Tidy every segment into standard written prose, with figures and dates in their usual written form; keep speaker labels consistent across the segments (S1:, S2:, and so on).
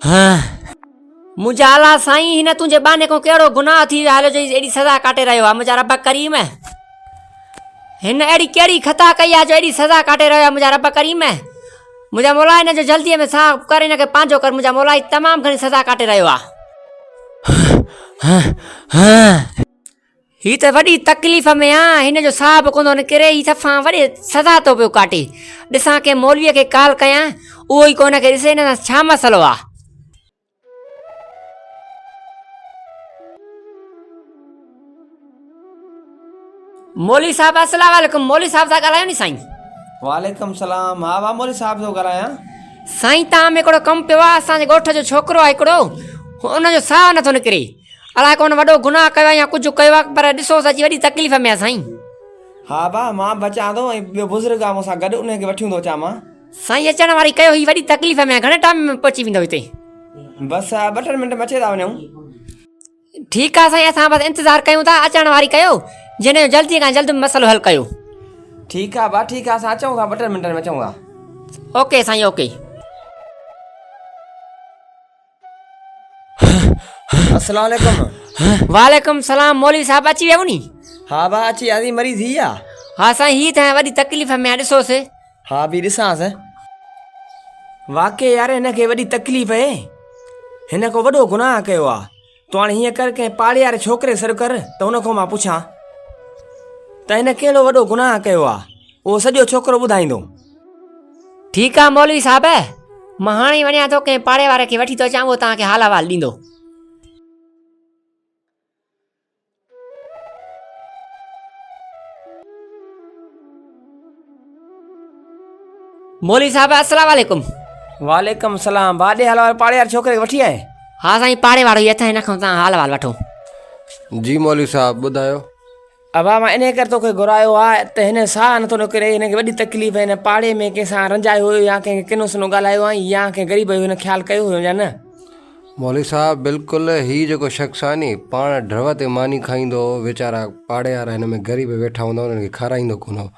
S1: منهنجا الله سائين هن تنهنجي ٻانهي کان ڪهڙو گناهه ٿي ويو آهي جو هي اهڙي سزا ڪاٽي رهيو آهي منهنجا رب ڪريم هن اهڙي ڪهڙي خطا ڪئي آهي جو اهڙي سزا ڪاٽي رهيو آهي منهنجا رب ڪريم منهنجا مولا هن جو جلدي ۾ ساهه ڪر هن کي پنهنجو ڪر منهنجا مولا هي تمام گهڻي سزا ڪاٽي رهيو آهي. هي ته وڏي تڪليف ۾ آ، هن جو ساهه به ڪونه ٿو نڪري، هي صفا وڏي سزا ٿو پيو ڪاٽي. ڏسان ڪنهن مولويء کي ڪال ڪيان، اهو ئي ڪو هن کي ڏسي هن سان ڇا مسئلو آ. مولوي صاحب السلام عليڪم مولوي صاحب ٿا ڳالهايو ني سائين.
S2: وعليڪم سلام ها مان مولوي صاحب ٿو ڳالهايان.
S1: سائين تان ۾ هڪڙو ڪم پيو آ اسان جي ڳوٺ جو ڇوڪرو آ هڪڙو ان جو ساهه نٿو نڪري الاء ڪو هن وڏو گناهه ڪيو آ يا ڪجهه ڪيو آ پر ڏسوس اچي وڏي تڪليف ۾ آ سائين.
S2: ها ڀا مان به اچان ٿو ۽ ٻيو بزرگ آ مون سان گڏ انهي کي وٺيون ٿو اچان مان.
S1: سائين اچڻ واري ڪيو هي وڏي تڪليف ۾ آ گهڻي ٽائيم ۾ پهچي ويندو هتي.
S2: بس ٻه ٽن منٽ ۾ اچي ٿا وڃون.
S1: ٺيڪ آ سائين اسان بس انتظار ڪيون ٿا اچڻ واري ڪيو جنھن جو جلدي کان جلد مسئلو حل ڪيو.
S2: ٺيڪ آ ڀا ٺيڪ آ اسان اچون ٿا ٻه ٽن منٽن ۾ اچون ٿا.
S1: اوڪي سائين اوڪي.
S2: السلام عليڪم.
S1: وعليڪم سلام مولوي صاحب اچي ويو ني.
S2: ها ڀا اچي وياسين مريض هي آ.
S1: ها سائين هي ته وڏي تڪليف ۾ آ ڏسوس.
S2: ها به ڏسانس. واقعي يار هن کي وڏي تڪليف اهي. هن ڪو وڏو گناهه ڪيو آ. تون هاڻي هيئن ڪر ڪنهن پاڙي واري ڇوڪري کي سڏ ڪر ته هن کان مان پڇان ته هن ڪهڙو وڏو گناهه ڪيو آ. اهو سڄو ڇوڪرو ٻڌائيندو.
S1: ٺيڪ آ مولوي صاحب مان هاڻي ئي وڃان ٿو ڪنهن پاڙي واري کي وٺي ٿو اچان اهو توهان کي حال احوال ڏيندو. مولوي صاحب السلام عليڪم.
S2: وعليڪم السلام ڀاء ڏي حال احوال پاڙي واري ڇوڪري کي وٺي آئين.
S1: ها سائين پاڙي وارو ئي اٿئي هن کان توهان حال احوال وٺو.
S3: جي مولوي صاحب ٻڌايو.
S2: ابا مان انهي ڪري توکي گهرايو آ ته هن ساهه نٿو نڪري هن کي وڏي تڪليف آهي هن پاڙي ۾ ڪنهن سان رنجايو هيو يا ڪنهن کي ڪنو سنو ڳالهايو هئائين يا ڪنهن غريب جو هن خيال ڪيو هيو يا نه.
S3: مولوي صاحب بلڪل هي جيڪو شخص آ ني پاڻ ڍرو تي ماني کائيندو هو ويچارا پاڙي وارا هن ۾ غريب ويٺا هوندا انهن کي کارائيندو ڪونه هو.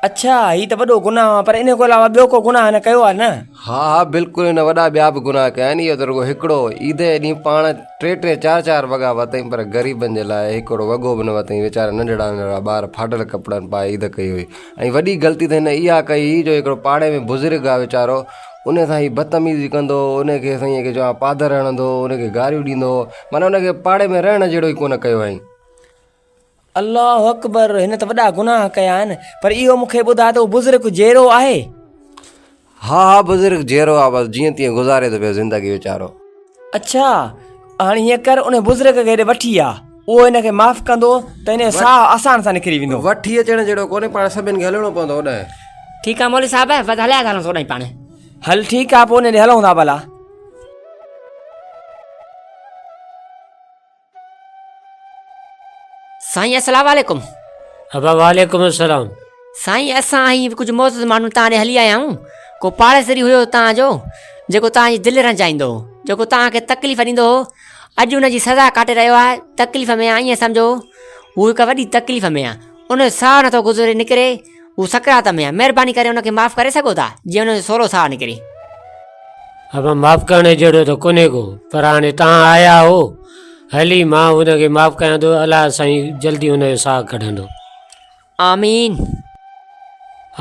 S2: اڇا هي ته وڏو گناهه آ پر انهي کان علاوه ٻيو ڪو گناهه هن ڪيو آ نه؟
S3: ها ها بلڪل هن وڏا ٻيا به گناهه ڪيا آهن اهو ته رڳو هڪڙو هو عيد جي ڏينهن پاڻ ٽي ٽي چار چار وڳا ورتائين پر غريبن جي لاء هڪڙو وڳو به نه ورتائين ويچارا ننڍڙا ننڍڙا ٻار ڦاٽل ڪپڙن پائي عيد ڪئي هئي ۽ وڏي غلطي ته هن اها ڪئي هئي جو هڪڙو پاڙي ۾ بزرگ آ ويچارو ان سان هي بدتميزي ڪندو هو ان کي سائين کي چوان پادر هڻندو هو ان کي گاريون ڏيندو هو معنيٰ ان کي پاڙي ۾ رهڻ جهڙو ئي ڪونه ڪيو هئائين.
S2: الله اڪبر هن ته وڏا گناهه ڪيا آهن پر اهو مون کي ٻڌاء ته اهو بزرگ جيئرو آهي؟
S3: ها ها بزرگ جيئرو آ بس جيئن تيئن گذاري ٿو پيو زندگي ويچارو.
S2: اڇا هاڻي هيئن ڪر ان بزرگ کي هيڏي وٺي آ اهو هن کي معاف ڪندو ته هن جو ساهه آسان سان نڪري ويندو.
S3: وٺي اچڻ جهڙو ڪونهي پاڻ سڀن کي هلڻو پوندو اوڏانهن.
S1: ٺيڪ آ مولوي صاحب بس هليا ٿا هلون اوڏانهن پاڻ.
S2: هل ٺيڪ آ پوء ان ڏي هلون ٿا ڀلا.
S1: سائين السلام عليڪم.
S4: ابا وعليڪم السلام.
S1: سائين اسان هي ڪجهه معزز ماڻهو تان ڏي هلي آيا آهيون ڪو پاڙيسري هيو تان جو جيڪو تان جي دل رنجائيندو هو جيڪو تان کي تڪليف ڏيندو هو اڄ ان جي سزا ڪاٽي رهيو آهي تڪليف ۾ آهي ائين سمجهو هو هڪ وڏي تڪليف ۾ آهي ان جو ساهه نٿو گذري نڪري هو سڪرات ۾ آهي مهرباني ڪري ان کي معاف ڪري سگهو ٿا جيئن ان جو سولو ساهه نڪري.
S4: ابا معاف ڪرڻ جهڙو ته ڪونهي ڪو پر هاڻي توهان آيا آهو هلي مان ان کي معاف ڪيان ٿو الله سائين جلدي ان جو ساهه ڪڍندو.
S1: آمين.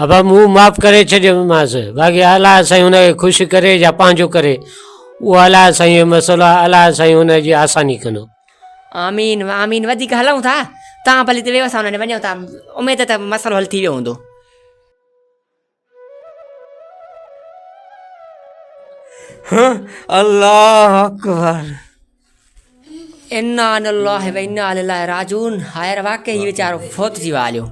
S4: ابا مون معاف ڪري ڇڏيومانس باقي الله سائين ان کي خوش ڪري يا پنهنجو ڪري اهو الله سائين جو مسئلو آهي الله سائين ان جي آساني ڪندو.
S1: آمين آمين وڌيڪ هلون ٿا تان ڀلي تي ويو اسان انهن ڏي وڃون ٿا اميد ته مسئلو حل ٿي ويو هوندو.
S2: الله اڪبر.
S1: انا لله و انا اليه راجعون هائر واقعي هي ويچارو فوت ٿي ويو هليو.